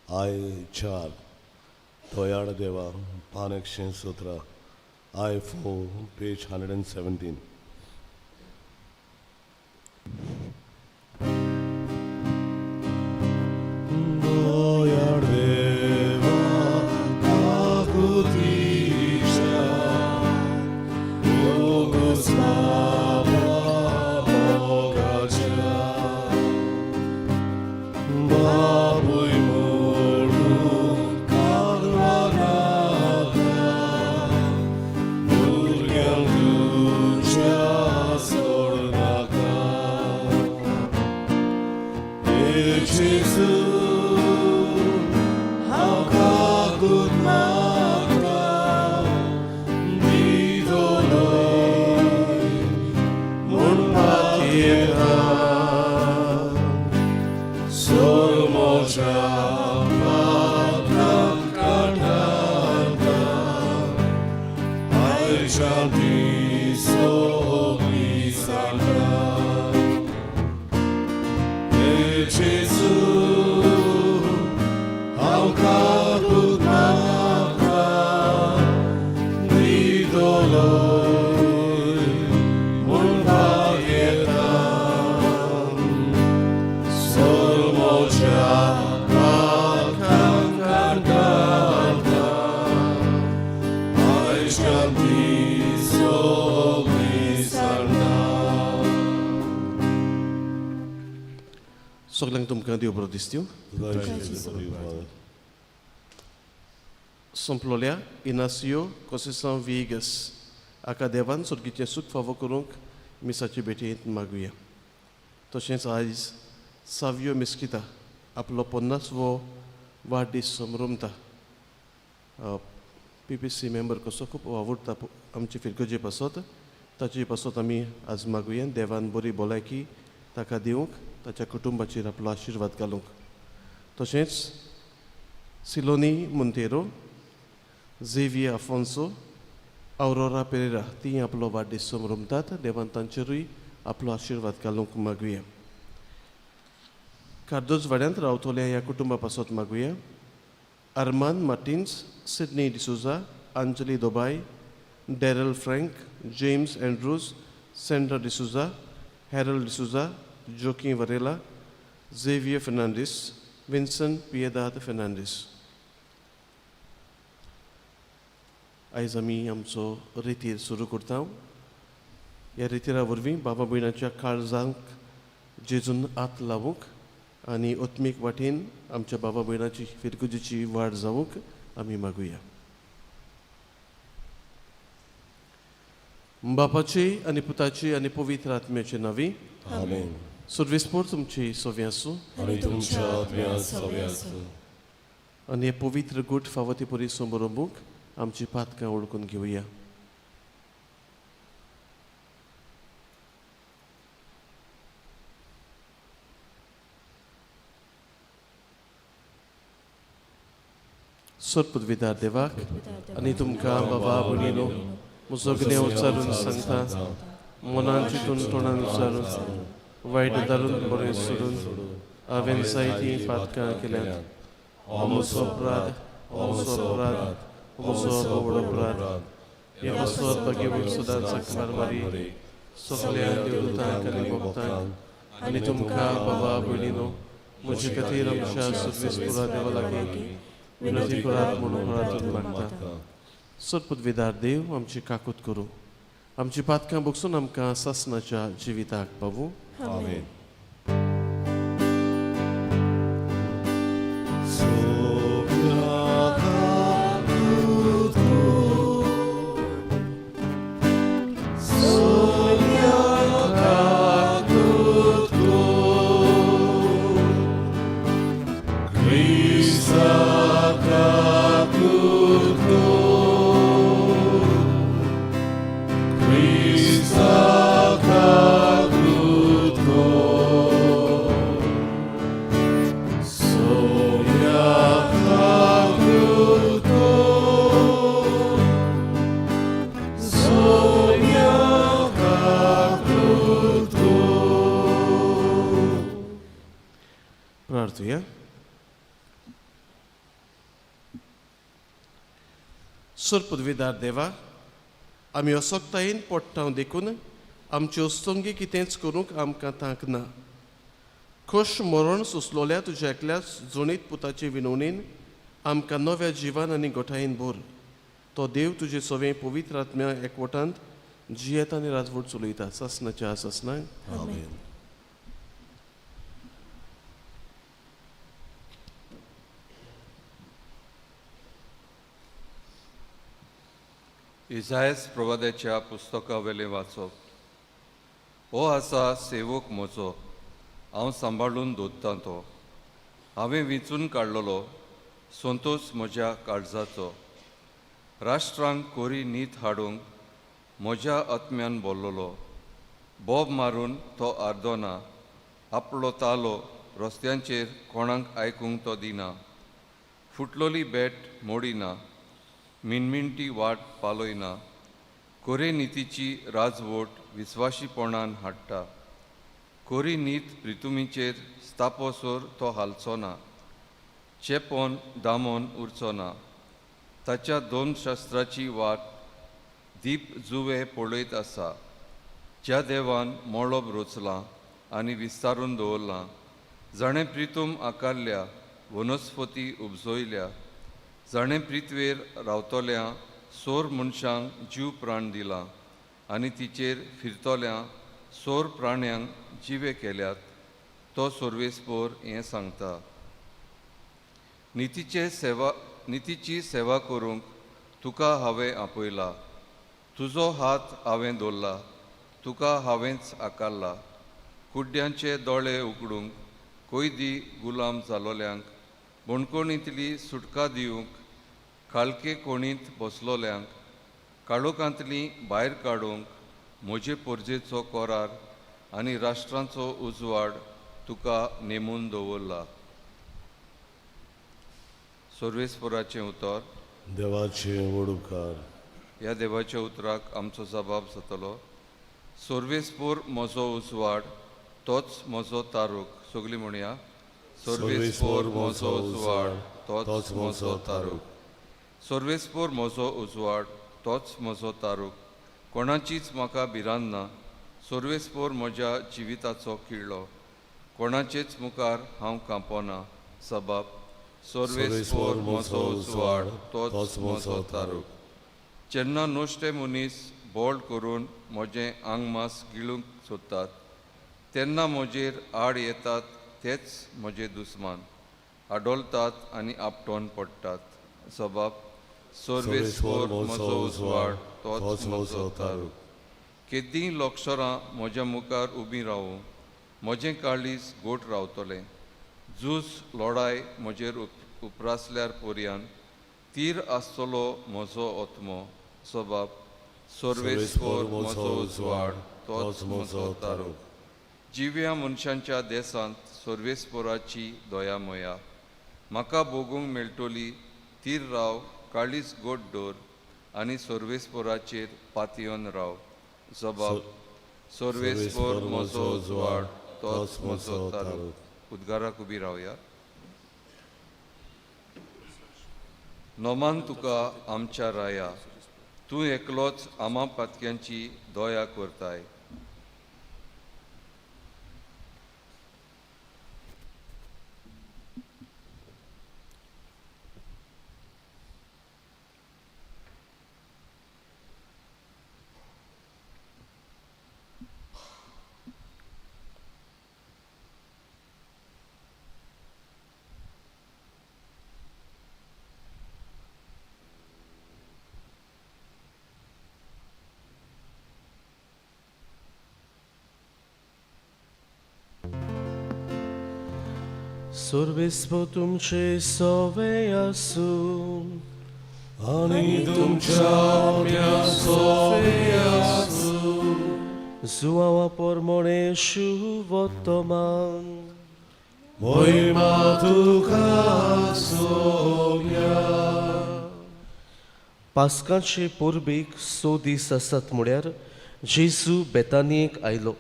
I 4, दोयाळ देवा, पान 117, I 4, page 117. दयाळ देवा काकुतीच्या, मोगच बाबा मोगाच्या, बापूय म्हणून कारवानाका, भुरग्यांक तुज्या सोडनाका. हे जेजू, हांव काकूत मागता, दितलोय म्हूण पातयेता, सोरमोच्या पातकां काडनाका, आयच्यान ती सगळी सांगता. हे जेजू, हांव काकूत मागता, दितलोय म्हूण पातयेता, सोरमोच्या पातकां काडनाका, आयच्यान ती सगळी सांगता. सगळ्यांक तुमकां देव बरो दिसत्यो. तुका. सोंपलोल्या इनासियो कोसेसांव विएगस हाका देवान सर्गीचें सूख फावो करूंक मिसाचे भेटयेंत मागुया. तशेंच आयज सावियो मिस्किता आपलो 50वो वाडदीस समरमता. पीपीसी मेंबर कसो खूब वावुरता आमचे फिरगजे पासत. ताचे पासत आमी आज मागुया, देवान बरी भलायकी ताका दिवंक, ताच्या कुटुंबाचेर आपलो आशिर्वाद घालूंक. तशेंच सिलोनी मुंतेरो, झेवियर आफोन्सो, आवरोरा पेरेरा ती आपलो वाडदीस समरमतात. देवान तांचेरूय आपलो आशिर्वाद घालूंक मागुया. कार्दोज वाड्यांत रावतल्या ह्या कुटुंबा पासत मागुया. Arman Martins, Sydney D'Souza, Anjali Dubai, Daryl Frank, James Andrews, Sandra D'Souza, Harold D'Souza, Jockey Varela, Xavier Fernandes, Vinson Piedade Fernandes. आयज आमी आमचो रितीर सुरू करता. ह्या रितिरा वरवीं बाबा भयणाच्या काळजांक जेजून हात लावूंक आनी आत्मीक वाटेन आमच्या बाबा भयणाची फिरगुजीची वाड जावंक आमी मागुया. बापाची आनी पुताची आनी पवित्र आत्म्याचे नांवी. आमेन. सर्वेस्पोर तुमची सोवी आसूं. आनी तुमच्या आत्म्यात सवे आसूं. आनी हे पवित्र गूट फावो ती परी समरंबूंक आमची पातकां ओळखून घेवया. सोदपुदविदार देवाक आनी तुमकां बाबा भयणीनो म्हजो गुन्यांव उच्चारून सांगता, मनान चिंतून तोंडान उच्चारून, वायट दारून बरें सोडून हांवें जायतीं पातकां केल्यांत. हो म्हजो अपराध, हो म्हजो अपराध, हो म्हजो व्हड अपराध. हे पासत भाग्यवंत सदांच साकमार मारी, सगल्या देवदूतांक आनी भक्तांक आनी तुमकां बाबा भयणीनो म्हजे खातीर आमच्या सर्वेस्पुरा देवा लागीं विनंती करात म्हणून प्रार्थना मागता. सोदपुदविदार देव आमची काकूत करूं, आमची पातकां बगसून आमकां सासनाच्या जिविताक पावूं. आमेन. सोप्या काकूत करूं, सोप्या काकूत करूं, क्रिस्ता काकूत करूं, क्रिस्ता काकूत करूं, सोप्या काकूत करूं, सोप्या काकूत करूं. प्रार्थुया. सर पदवीदार देवा, आमी असक्तायेन पडटा देखून आमचे अस्तंगी कितेंच करूंक आमकां तांक ना. खोश मरण सोंसलोल्या तुज्या एकल्याच जोणीत पुताचे विनवणीन आमकां नव्या जिवान आनी गोठायेन भर. तो देव तुजे सवें पवित्र आत्म्या एकवटांत जियेता आनी राजवट चलयता सासनाच्या सासनाक. आमेन. इजायस प्रवाद्याच्या पुस्तकावेलें वाचप. हो आसा सेवक म्हजो, हांव सांबाळून दवरतां तो. हांवें विंचून काडलेलो संतोश म्हज्या काळजाचो. राष्ट्रांक कोरी नीत हाडूंक म्हज्या आत्म्यान बोल्लोलो. बोब मारून तो आर्दोना, आपलो तालो रस्त्यांचेर कोणाक आयकूंक तो दिना. फुटलोली बेट मोडिना, मिनमिनटी वाट पालयना. कोरे नितीची राजवट विस्वाशीपणान हाडटा. कोरी नीत प्रितुमीचेर स्थापोसर तो हालचो ना, चेपोन दामोन उरचो ना. ताच्या दोन शास्त्राची वाट दीप जुवे पळयत आसा. ज्या देवान मळब रचलां आनी विस्तारून दवरलां, जाणें प्रितूम आकारल्या, वनस्पती उपजयल्या, जाणें प्रिथवेर रावतल्या सोर मनशांक जीव प्राण दिला आनी तिचेर फिरतल्या सोर प्राण्यांक जिवे केल्यात, तो सर्वेस्पोर हें सांगता. नितीची सेवा करूंक तुका हांवें आपयला. तुजो हात हांवें दवरला, तुका हांवेंच आकारला. कुड्ड्यांचे दोळे उगडूंक, कोयदी गुलाम जालोल्यांक बणकोणींतली सुटका दिवंक, काळखे कोणींत बसलोल्यांक काळोखांतली भायर काडूंक म्हजे पोरजेचो कोरार आनी राष्ट्रांचो उजवाड तुका नेमून दवरला. सर्वेस्पोराचें उतर. देवाचे व्हड उपकार. ह्या देवाच्या उतराक आमचो जबाब जातलो. सर्वेस्पोर म्हजो उजवाड, तोच म्हजो तारूक. सगळीं म्हणया, सर्वेस्पोर म्हजो उजवाड, तोच म्हजो तारूक. सर्वेस्पोर म्हजो उजवाड, तोच म्हजो तारूक. कोणाचीच म्हाका भिरांत ना. सर्वेस्पोर म्हज्या जिविताचो किळ्ळो, कोणाचेच मुखार हांव कांपना. सबाब, सर्वेस्पोर म्हजो उजवाड, तोच म्हजो तारूक. जेन्ना नश्टे मनीस बोल्ड करून म्हजें आंगमास गिळूंक सोदतात, तेन्ना म्हजेर आड येतात तेच म्हजे दुस्मान, आडोलतात आनी आपटोन पडटात. सबाब, सर्वेस्पोर म्हजो उजवाड, तोच म्हजो तारूक. केदीं लोक्षरां म्हज्या मुखार उबीं रावूं, म्हजें काळीज गोट रावतलें. झूज लोडाय म्हजेर उपरासल्यार पर्यान तीर आसतलो म्हजो आत्मो. सबाब, सर्वेस्पोर म्हजो उजवाड, तोच म्हजो तारूक. जिव्या मनशांच्या देसांत सर्वेस्पोराची दयामया म्हाका भोगूंक मेळटली. तीर राव, काळीज गोड दवर आनी सर्वेस्पोराचेर पातयेवन राव. जबाब, सर्वेस्पोर म्हजो उजवाड, तोच म्हजो तारूक. उद्गाराक उबी रावया. नोमान तुका आमच्या राया, तूं एकलोच आमा पातक्यांची दया करताय. सर्वेस्पोर तुमचे सवे आसूं. आनी तुमच्या आत्म्या सोवे आसूं. जुआवा पोरमोणे शुवोत्तमान. मोहिमा तुका सोम्या. पास्काचे परबेक स दीस आसात म्हळ्यार जेजू बेतानियेक आयलो.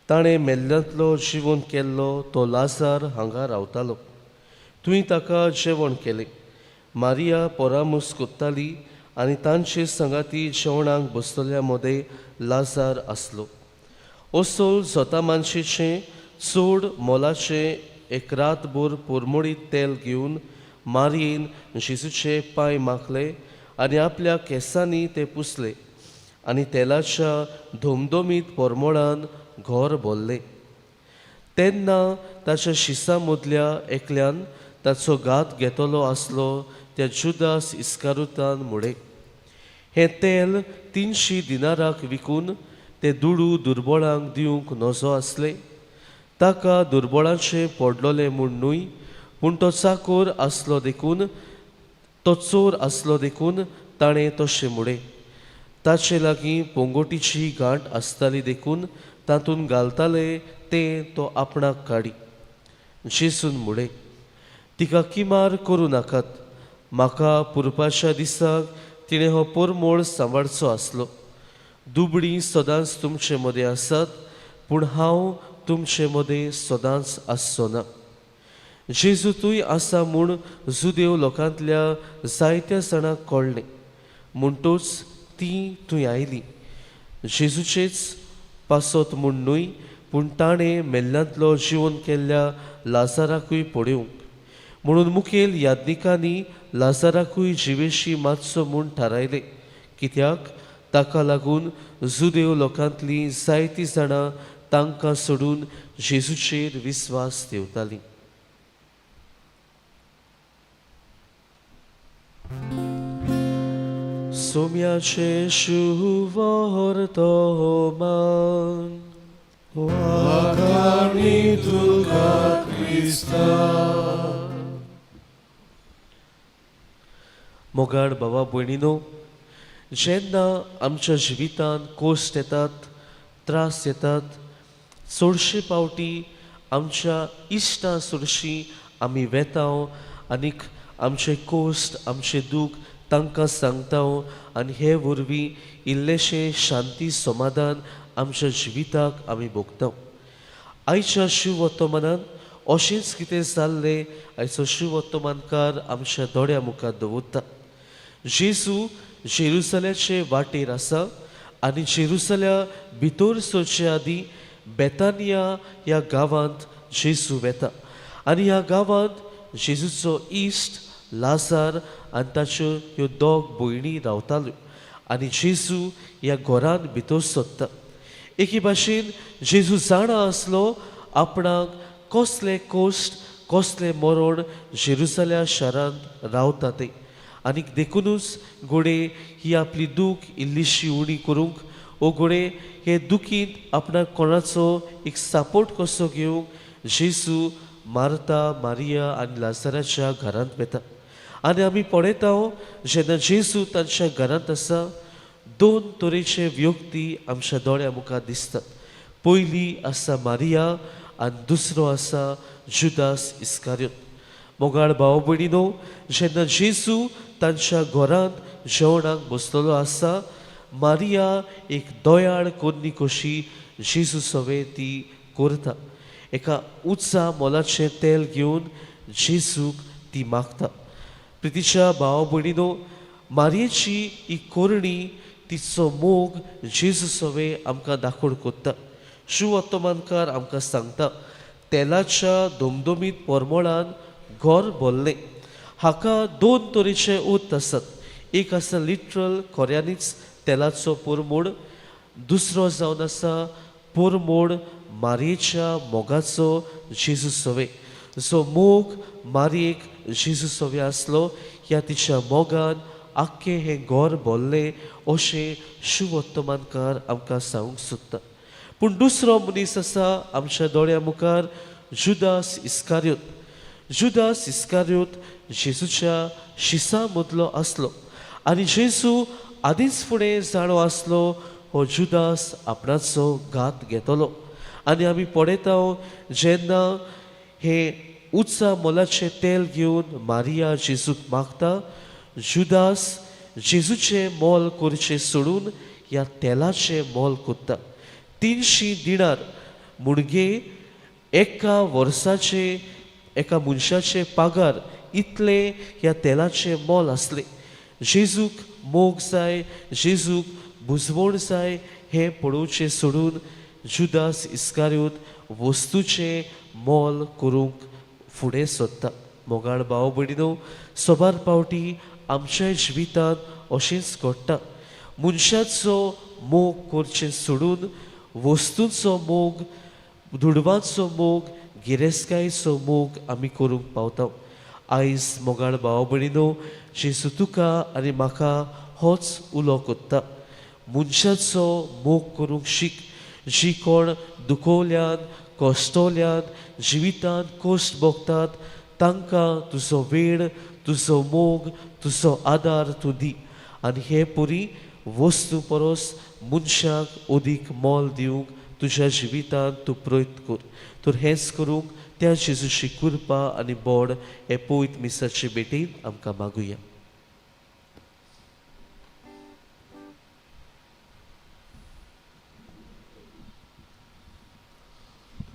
ताणें मेल्ल्यांतलो जिवन केल्लो तो लाजार हांगा रावतालो. तुवें ताका जेवण केलें. मारिया परामूस कोत्ताली आनी तांचे संगाती जेवणाक बसतल्या मदें लाजार आसलो. असोल जोता मानशेचें चड मोलाचें एक रातभर पोरमोडीत तेल घेवन मारयेन जेजूचे पांय माखले आनी आपल्या केंसांनी ते पुसले आनी तेलाच्या धमधमीत परमळान घर भरलें. तेन्ना ताच्या शिसां मदल्या एकल्यान ताचो घात घेतलो आसलो त्या जुदास इस्कारुतान म्हळें, हें तेल 300 दिनाराक विकून ते दुडू दुर्बळांक दिवंक नजो आसले. ताका दुर्बळाचें पडलोलें म्हूण न्हय, पूण तो चाकोर आसलो देखून, तो चोर आसलो देखून ताणें तशें म्हळें. ताचे लागीं पोंगोटीची गांठ आसताली देखून तातूंत घालताले तें तो आपणाक काडी. जेजून म्हळें, तिका किमार करूं नाकात, म्हाका पुरपाच्या दिसाक तिणें हो परमोळ सांबाळचो आसलो. दुबळीं सदांच तुमचे मदें आसात, पूण हांव तुमचे मदें सदांच आसचो ना. जेजू तूंय आसा म्हूण जुदेव लोकांतल्या जायत्या जाणांक कळ्ळें, म्हणटूच तीं थंय आयलीं. जेजूचेच पासत म्हूण न्हय, पूण ताणें मेल्ल्यांतलो जिवन केल्ल्या लाजाराकूय पळोवंक म्हणून मुखेल याज्ञिकांनी लाजाराकूय जिवेशी मातसो म्हूण थारायलें, कित्याक ताका लागून जुदेव लोकांतलीं जायतीं जाणां तांकां सोडून जेजूचेर विस्वास दवरतालीं. सोम्याचें शुवर्तमान. वाखाणी तुका क्रिस्ता. मोगाळ बाबा भयणीनो, जेन्ना आमच्या जिवितांत कोश्ट येतात, त्रास येतात, चडशे पावटी आमच्या इश्टां सरशीं आमी वेता आनीक आमचे कोश्ट, आमचें दूख तांकां सांगता आनी हे वरवीं इल्लेशें शांती समाधान आमच्या जिविताक आमी भोगता. आयच्या शिववर्तमानान अशेंच कितें जाल्लें आयचो शिववर्तमानकार आमच्या दोळ्या मुखार दवरता. जेजू जेरुसल्याचे वाटेर आसा आनी जेरुसल्या भितर सरचे आदीं बेतानिया ह्या गांवांत जेजू वेता आनी ह्या गांवांत जेजूचो इश्ट लाजार आनी ताच्यो ह्यो दोग भयणी रावताल्यो आनी जेजू ह्या घरान भितर सरता. एके भाशेन जेजू जाणा आसलो आपणाक कसले कोश्ट, कसलें मरण जेरुसल्या शारांत रावता तें, आनी देखुनूच घोडे ही आपली दूख इल्लीशी उणी करूंक ओ घोडे हे दुखींत आपणाक कोणाचो एक सपोर्ट कसो घेवंक जेजू मार्ता, मारिया आनी लाजाराच्या घरांत वता. आनी आमी पळयता जेन्ना जेजू तांच्या घरांत आसा, दोन तरेचे व्यक्ती आमच्या दोळ्या मुखार दिसतात. पयली आसा मारिया आनी दुसरो आसा जुदास इस्कारियोत. मोगाळ भाव भयणीनो, जेन्ना जेजू तांच्या घरांत जेवणाक बसलेलो आसा, मारिया एक दयाळ कोन्नी कशी जेजू सवे ती करता. एका उंचा मोलाचें तेल घेवन जेजूक ती मागता. प्रितीच्या भाव भयणीनो, मारयेची ही करणी, तिचो मोग जेजू सवे आमकां दाखोवण कोत्ता. शिववर्तमानकार आमकां सांगता, तेलाच्या धमधमीत परमळान घर भरलें. हाका दोन तरेचे अर्थ आसात. एक आसा लिटरल खऱ्यांनीच तेलाचो परमोड, दुसरो जावन आसा परमोड मारयेच्या मोगाचो जेजू सवे. जो मोग मारयेक जेजू सवे आसलो, ह्या तिच्या मोगान आख्खें हें घर भरलें अशें शिववर्तमानकार आमकां सांगूंक सोदता. पूण दुसरो मनीस आसा आमच्या दोळ्या मुखार, जुदास इस्कारियोत. जुदास इस्कारियोत जेजूच्या शिसां मदलो आसलो आनी जेजू आदींच फुडें जाणो आसलो हो जुदास आपणाचो घात घेतलो. आनी आमी पळयता जेन्ना हे उंचा मोलाचें तेल घेवन मारिया जेजूक मागता, जुदास जेजूचें मोल करचें सोडून ह्या तेलाचें मोल करता. 300 दिनार मुणगे एका वर्साचे एका मनशाचे पागार इतलें ह्या तेलाचें मोल आसलें. जेजूक मोग जाय, जेजूक बुजवण जाय हें पळोवचें सोडून जुदास इस्कारियोत वस्तूचें मोल करूंक फुडें सोदता. मोगाळ भाव भयणीनो, सोबार पावटी आमच्या जिवितांत अशेंच घडटा. मनशाचो मोग करचें सोडून वस्तूंचो मोग, दुडवांचो मोग, गिरेस्तकायेचो मोग आमी करूंक पावता. आयज मोगाळ भाव भयणीनो, जेजू तुका आनी म्हाका होच उलो कोत्ता, मनशाचो मोग करूंक शीक. जी कोण दुखवल्यान, कश्टोल्यान, जिवितांत कश्ट भोगतात तांकां तुजो वेळ, तुजो मोग, तुजो आदार तूं दी आनी हे पुरी वस्तू परस मनशाक अदीक मोल दिवंक तुज्या जिवितांत तूं प्रयत्न कर. तर हेंच करूंक त्या जेजूची कृपा आनी बोड हे पवित्र मिसाचे भेटेन आमकां मागुया.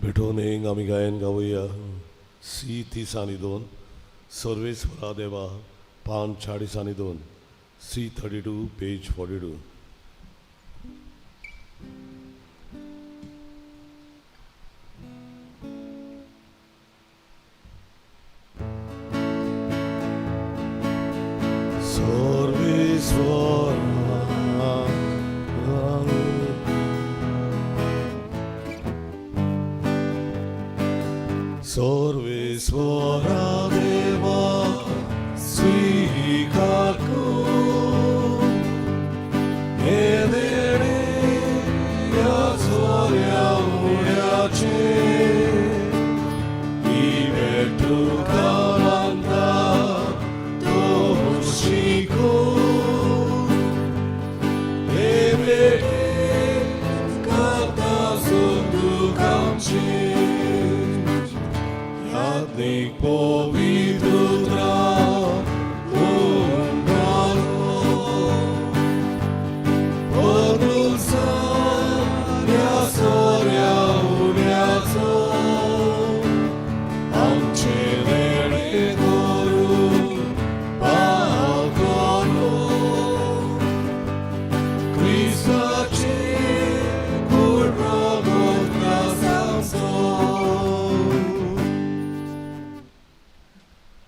भेटोवन एक आमी गायन गावया सी 30 आनी 2, सर्वेस्परा देवा, पान 40 आनी 2, सी 32 पेज 42. सर्वेस्वरा देवा स्वीकार कर हे देणे ह्या चोऱ्या उड्याचे ही भेट तुका मानता तूं शिकून हे भेटेक करता सुख आमची याज्ञिक पवित्र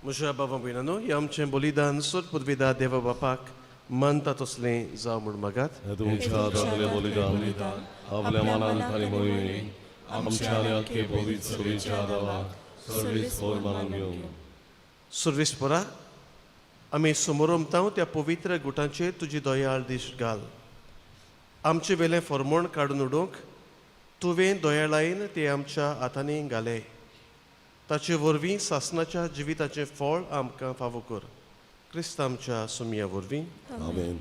म्हज्या बाबा भयणांनो, हें आमचें बलिदान सोद पुदविदा देवा बापाक मानता तसलें जावं म्हूण मागात. तुमच्या हातांतलें बलिदान आपल्या मनान आनी मोहिनी आमच्या आनी आख्खे पवित्र सभेच्या आदाराक सर्वेस्पर मानून घेवं. सर्वेस्परा, आमी समोरमतांव त्या पवित्र गुटांचेर तुजी दयाळ दीश घाल. आमचे वेलें फॉर्मोण काडून उडोवंक तुवें दयाळायेन ते आमच्या हातांनी घाले. ताचे वरवीं सासनाच्या जिविताचें फळ आमकां फावो कर. क्रिस्त आमच्या सुमया वरवीं. आमेन.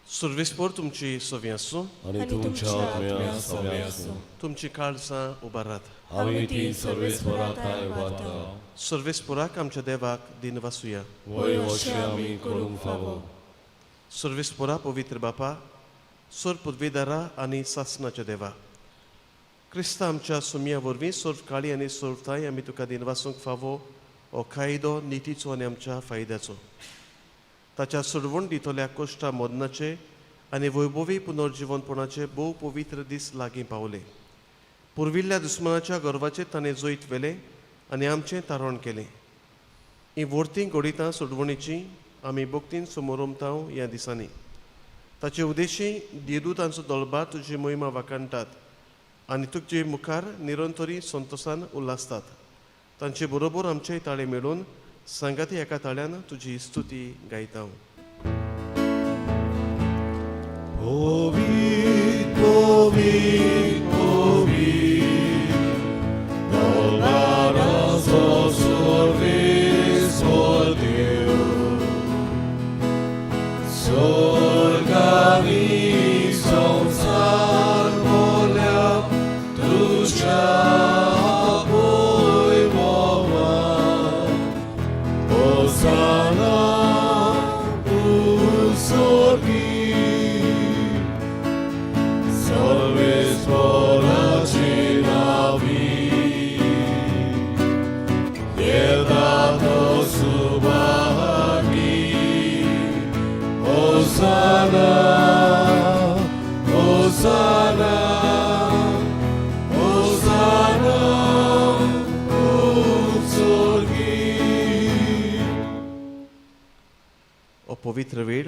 सर्वेस्पर तुमची सवी आसूं आनी तुमच्या आत्म्या सवी आसूं. तुमची काळजां उबारात. आमी ती सर्वेस्परा थांय उबारता. सर्वेस्पराक आमच्या देवाक दिनवासुया. वय अशें आमी करूंक फावो. सर्वेस्परा पवित्र बापा, सोर पदवीदारा आनी सासनाच्या देवा, क्रिस्त आमच्या सुमया वरवीं सोर्फ काळी आनी सोर्फताय आमी तुका दिनवासूंक फावो हो कायदो नितीचो आनी आमच्या फायद्याचो. ताच्या सोडवण दितल्या कोश्टा मदनाचे आनी वैभवी पुनर्जिवनपणाचे भोव पवित्र दीस लागीं पावले. पुर्विल्ल्या दुस्मानाच्या गर्वाचेर ताणें जैत व्हेलें आनी आमचें तारण केलें. ही वर्तीं घडितां सोडवणीचीं आमी भक्तीन समोरमतांव ह्या दिसांनी. ताचे उद्देशी देदूतांचो दलबार तुजी मोहिमा वाखाणटात आनी तुजे मुखार निरंतरी संतोसान उल्हासतात. तांचे बरोबर आमचे ताळे मेळून सांगाती एका ताळ्यान तुजी स्तुती गायता. पवित्र पवित्र पवित्र दलबाराचो सर्वेस्पर देव, स्वर्ग आनी संवसार भरल्या तुज्या वैभवान. होसाना स्वर्गी, सर्वेस्पराचे पवित्र वेळ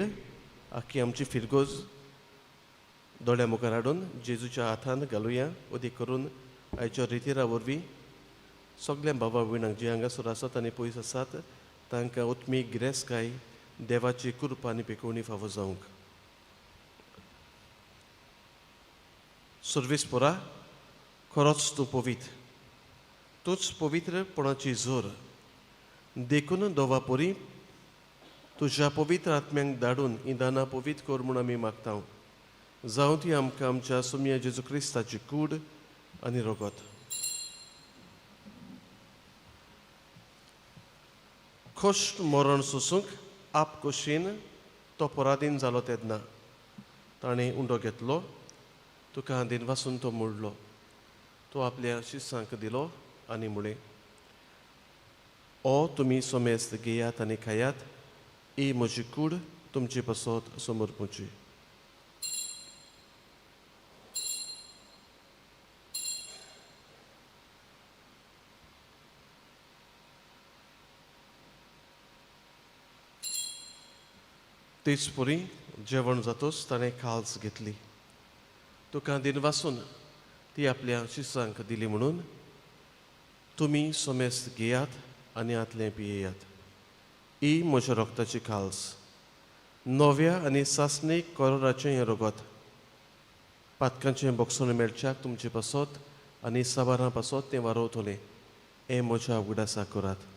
आख्खी आमची फिरगोज दोळ्या मुखार हाडून जेजूच्या हातान घालुया. अदीक करून आयच्या रितीरा वरवीं सगळ्या बाबा भयणांक जे हांगासर आसात आनी पयस आसात तांकां उत्मीक गिरेस्तकाय देवाची कृपा आनी पिकोवणी फावो जावंक. सर्वीस पोरा खरोच तूं पवित्र, तूंच पवित्रपणाची जोर, देखून दोवा परी तुज्या पवित्र आत्म्यांक धाडून ही दानां पवित्र कर म्हूण आमी मागता. जावं ती आमकां आमच्या सोम्या जेजू क्रिस्ताची कूड आनी रगत. खोश्ट मरण सोसूंक आप खोशेन तो पराधीन जालो तेन्ना ताणें उंडो घेतलो, तुका दिनवासून तो मोडलो, तो आपल्या शिसांक दिलो आनी म्हळें, ओ तुमी सोमेस्त घेयात आनी खायात, ही म्हजी कूड तुमचे पासत समर्पूची. तेच परी जेवण जातोच ताणें खाल्स घेतली, तुका दिनवासून ती आपल्या शिसांक दिली म्हणून तुमी सोमेस्त घेयात आनी आतलें पियेयात. ही म्हज्या रोगताची खाल्स, नव्या आनी सासणीक कोरोराचें हें रगत, पातकांचें बोगसण मेळच्याक तुमचे पासत आनी साबारां पासत तें वारोवतलें. हें म्हज्या उगडासा करात.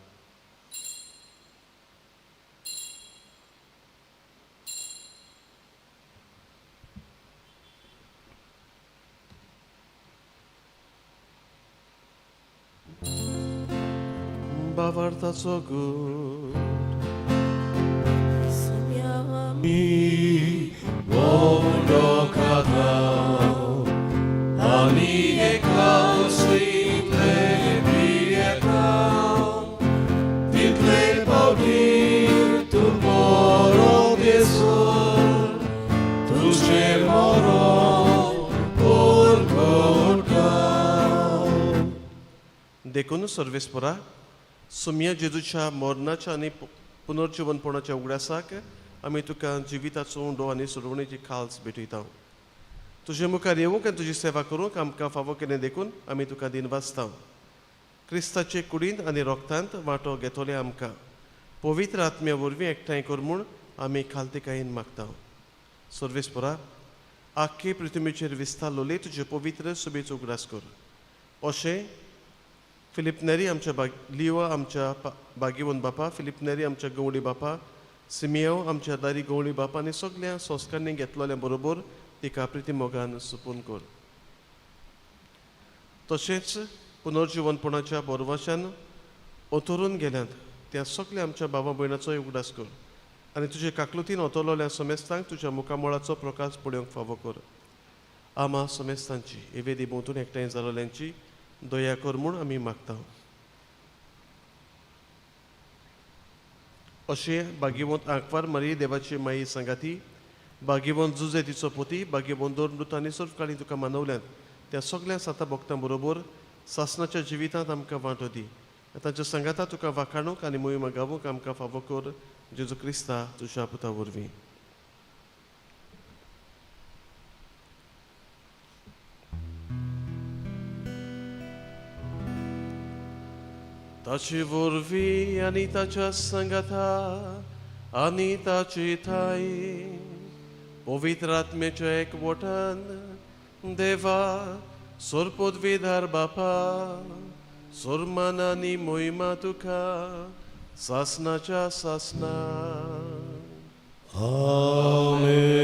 बावार्थाचो गूट देखून सर्वेस्परा सोम्या जेजूच्या मरणाच्या आनी पुनर्जिवनपणाच्या उगडासाक आमी तुका जिविताचो उंडो आनी सोडवणेची खाल्स भेटयता. तुजे मुखार येवंक आनी तुजी सेवा करूंक आमकां फावो केलें देखून आमी तुका दिनवासता. क्रिस्ताचे कुडींत आनी रोगतांत वांटो घेतले आमकां पवित्र आत्म्या वरवीं एकठांय कर म्हूण आमी खालतीकायेन मागता. सर्वेस्परा आख्खे पृथ्वीचेर विस्तारलोले तुजे पवित्र सुबेचो उगडास कर. अशें फिलिप नेरी आमच्या लियो आमच्या बागेवन बापा, फिलिप नेरी आमच्या गवळी बापा, सिमियो आमच्या दारी गवळी बापा आनी सगळ्या संस्कारांनी घेतलेल्या बरोबर तिका प्रिती मोगान सुपून कर. तशेंच पुनर्जिवनपणाच्या बोरवाशान ओतरून गेल्यात त्या सगळ्या आमच्या बाबा भयणाचोय उगडास कर आनी तुजे काकलुतीन ओतरलोल्या समेस्तांक तुज्या मुखामळाचो प्रकाश पळोवंक फावो कर. आमा समेस्तांची हे वेदी भोंवतून एकठांय जालोल्यांची दया कर म्हूण आमी मागता. अशें बागेवंत आंकवार मारी देवाची माई सांगाती, बागेवंत जुजे तिचो पोती, बागेवंत दोन मृत आनी सर्वकाळी तुका मानवल्यात त्या सगळ्या साता भक्तां बरोबर सासनाच्या जिवितांत आमकां वांटो दी. तांच्या सांगाता तुका वाखाणूंक आनी मोहिमा गावूंक आमकां फावो कर जेजू क्रिस्ता तुज्या पुता वरवीं. ताचे वरवीं आनी ताच्या सांगाता आनी ताची ठाय पवित्र आत्म्याच्या एकवटान देवा सोरपदवीधार बापा सोरमान आनी मोहिमा तुका सासनाच्या सासना. आमेन.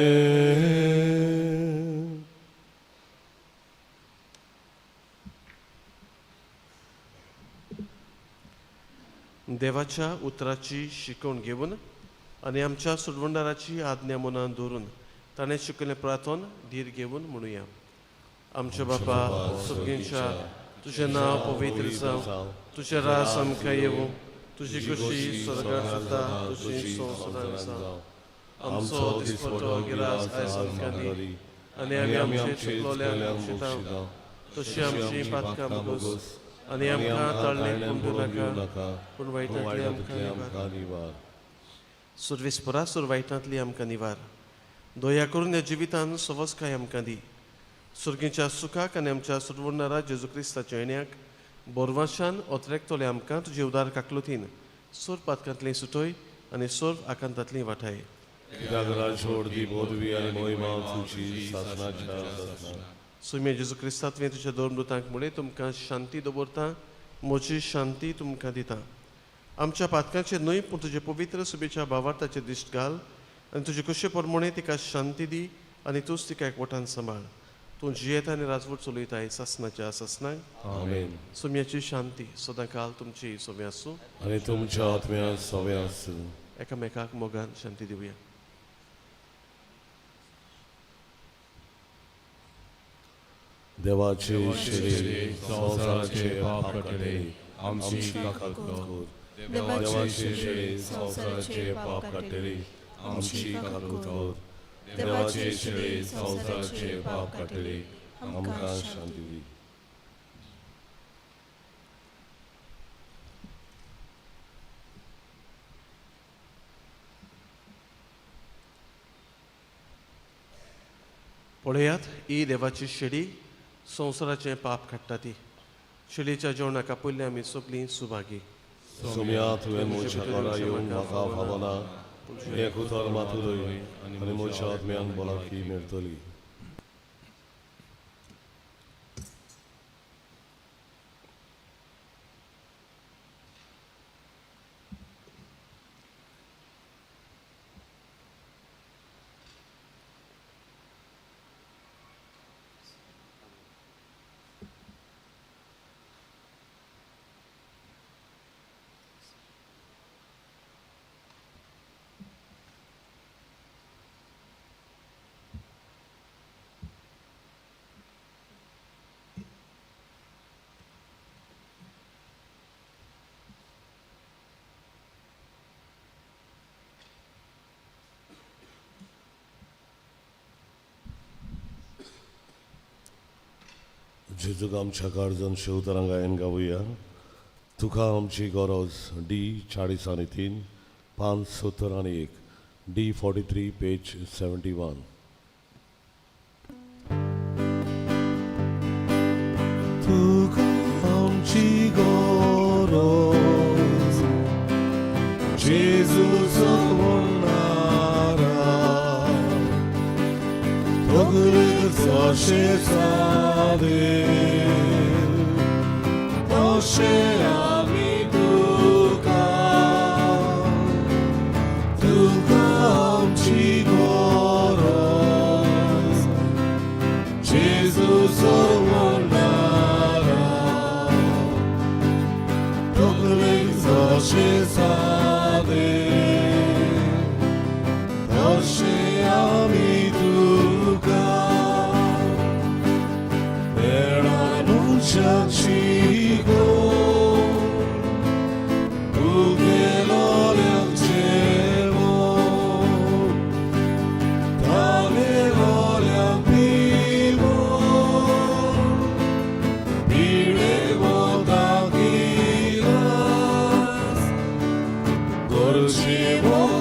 देवाच्या उतराची शिकवण घेवन आनी आमच्या सोडवणदाराची आज्ञा मनान दवरून ताणें शिकयल्लें प्रार्थन धीर घेवन म्हणुया. आमच्या बापा सुर्गींच्या, तुजें नांव पवित्र जावं, तुजें रास आमकां येवं, तुजी खोशी स्वर्गांत जाता तशी संवसारांत जावं. आमचो दिसपटो गिरास आयज आमकां दी आनी आमी आमचे चुकलोल्यांक बक्षिता तशी आमची पातकां भोगोस आनी आमकां ताळणेक पडूं नाका, पूण वायटांतले आमकां निवार. सर्वेस्परा सोर वायटांतली आमकां निवार. दया करून ह्या जिवितान सवस्काय आमकां दी. सुर्गीच्या सुखाक आनी आमच्या सुरवणारा जेजू क्रिस्ताच्या येण्याक बोरवाशान ओतरेकतले आमकां तुजे उदार काकलुतीन सोर पातकांतली सुटय आनी सोर आकांतांतली वाठाय. कित्याक राजवट दी पदवी आनी मोहिमा तुजी सासणाच्या सासणाक. सुम्या जेजू क्रिस्ता तुवें तुज्या दोन मृतांक मुळे तुमकां शांती दवरता, म्हजी शांती तुमकां दिता. आमच्या पातकांचेर न्हय पूण तुजे पवित्र सुबेच्या भावार्थाचेर दिश्ट घाल आनी तुजे कशे प्रमाणे तिका शांती दी आनी तूंच तिका एकवटान सांबाळ. तूं जियेता आनी राजवट चलयताय सासणाच्या सासणाक. आमेन. सुम्याची शांती सदांकाल तुमची सोबी आसूं आनी तुमच्या आत्म्या सोबे आसूं. एकामेकाक मोगान शांती दिवया. देवाचे शिरे संवसाराचे पाप काडटले आमची काकूत कर. देवाचे शिरे संवसाराचे पाप काडटले आमची काकूत कर. देवाचे शिरे संवसाराचे पाप काडटले आमकां शांती दी. पळयात ही देवाची शेडी संवसाराचें पाप काडटा ती. शेडीच्या जेवणाक आपयल्ले आमी सगळीं सुभागी. सोम्या तुवें म्हज्या घरा येवंक म्हाका फावना, एक उतर मातुरय आनी म्हज्या आत्म्यान भलायकी मेळटली. जेजूक आमच्या काळजान शेवतरां गायन गावया. तुका आमची गरज डी 43 5 71 D 43 page 71. तुका आमची गरज जेजू सोडणारा तशें सादेल तशें आमी तुका तुका आमची गरज जेजू सोडणारा तकलेक जशें सादेल तशें आमी तुका Chico,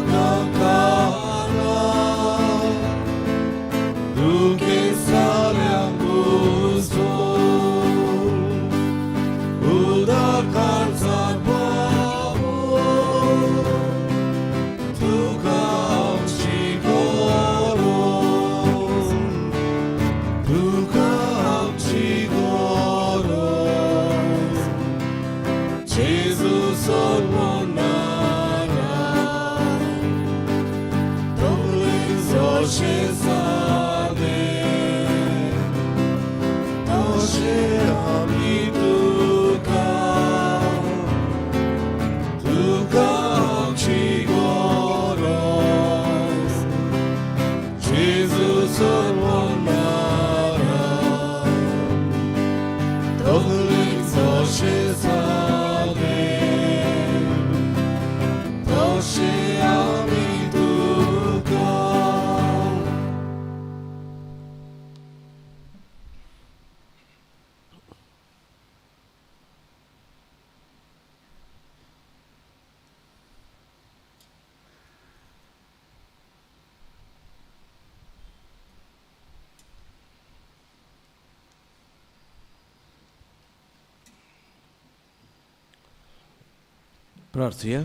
प्रार्थुया.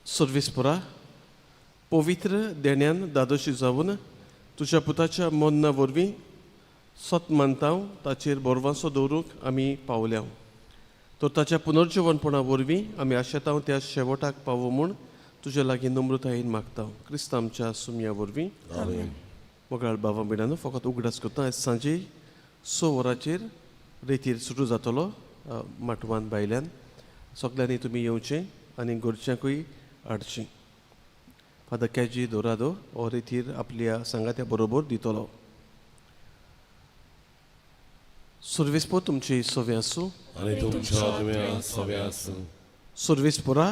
सर्वेस्पोरा, पवित्र देण्यान दादोशी जावन तुज्या पुताच्या मोन्ना वरवीं सत मानताव ताचेर बोरवांसो दवरूंक आमी पावल्या. तर ताच्या पुनर्जिवनपणा वरवीं आमी आशेताव त्या शेवटाक पावो म्हूण तुज्या लागीं नम्रतायेन मागता, क्रिस्त आमच्या सुमया वरवीं. आमेन. मोगाळ बाबा भयणांनो, फकत उगडास करता, आयज सांजे 6 वरांचेर रेतीर सुरू जातलो माटवान भायल्यान. सगल्यांनी तुमी येवचें आनी घरच्यांकूय हाडचें. फादर कॅजी दोरादो हो रेतीर आपल्या सांगात्या बरोबर दितलो. सर्वेस्पोर तुमची सवे आसूं आनी तुमच्या आत्म्या सवे आसूं. सर्वेस्पोरा,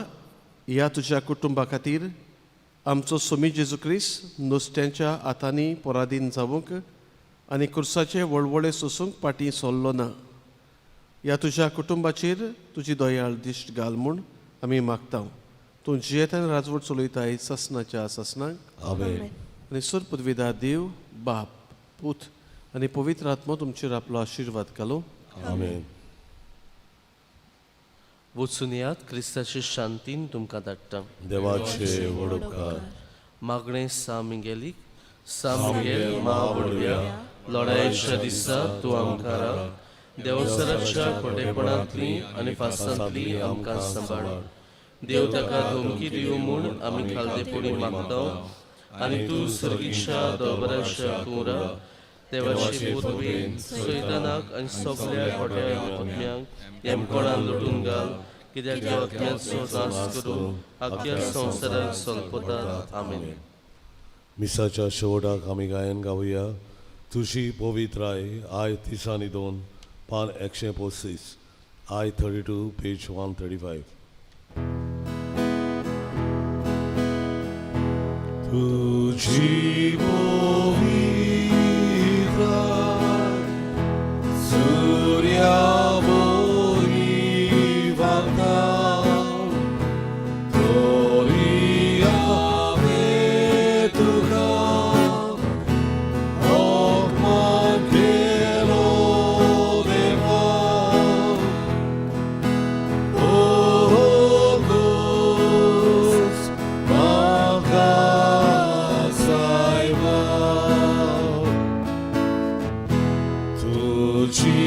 ह्या तुज्या कुटुंबा खातीर आमचो सोमी जेजू क्रिस्त नुस्त्यांच्या हातांनी पराधीन जावंक आनी कुर्साचे वळवळे सोसूंक पाटी सोल्लो ना. ह्या तुज्या कुटुंबाचेर तुजी दयाळ दिश्ट घाल म्हूण आमी मागता. तूं जियेतान राजवट चलयताय ससनाच्या ससनाक. आमेन. आनी सुर पदवीदार देव बाप, पूत आनी पवित्र आत्मो तुमचेर आपलो आशिर्वाद घालूं. आमेन. वचून यात, क्रिस्ताचे शांतीन तुमकां धाडटा. देवाचे व्हड उपकार. मागणें सा मिंगेलीक. सा मिंगेल मा व्हडव्या, लढायेच्या दिसा तूं आमकां राख. देवसराच्या खोटेपणांतली आनी फासांतली आमकां सांबाळ. देव ताका धमकी दिवं म्हूण आमी खालतेपणी मागता आनी तूं सर्गीच्या दरबाराच्या कुंवरा देवाचे पुतवेन सैतानाक आनी सगल्या खोट्या आत्म्यांक येमकोणान लुटून घाल, कित्याक त्या आत्म्याचो नाश करून आख्या संवसाराक सोलपतात. आमेन. मिसाच्या शेवटाक आमी गायन गावया, तुजी पवित्राय, I 32, पान 135, I 32, page 135. तुजी पवित्राय सुर्या वरी वागता, तरी हांवें तुका अपमान केलो देवा. ओ क्रूस म्हाका सायबा, तुजी.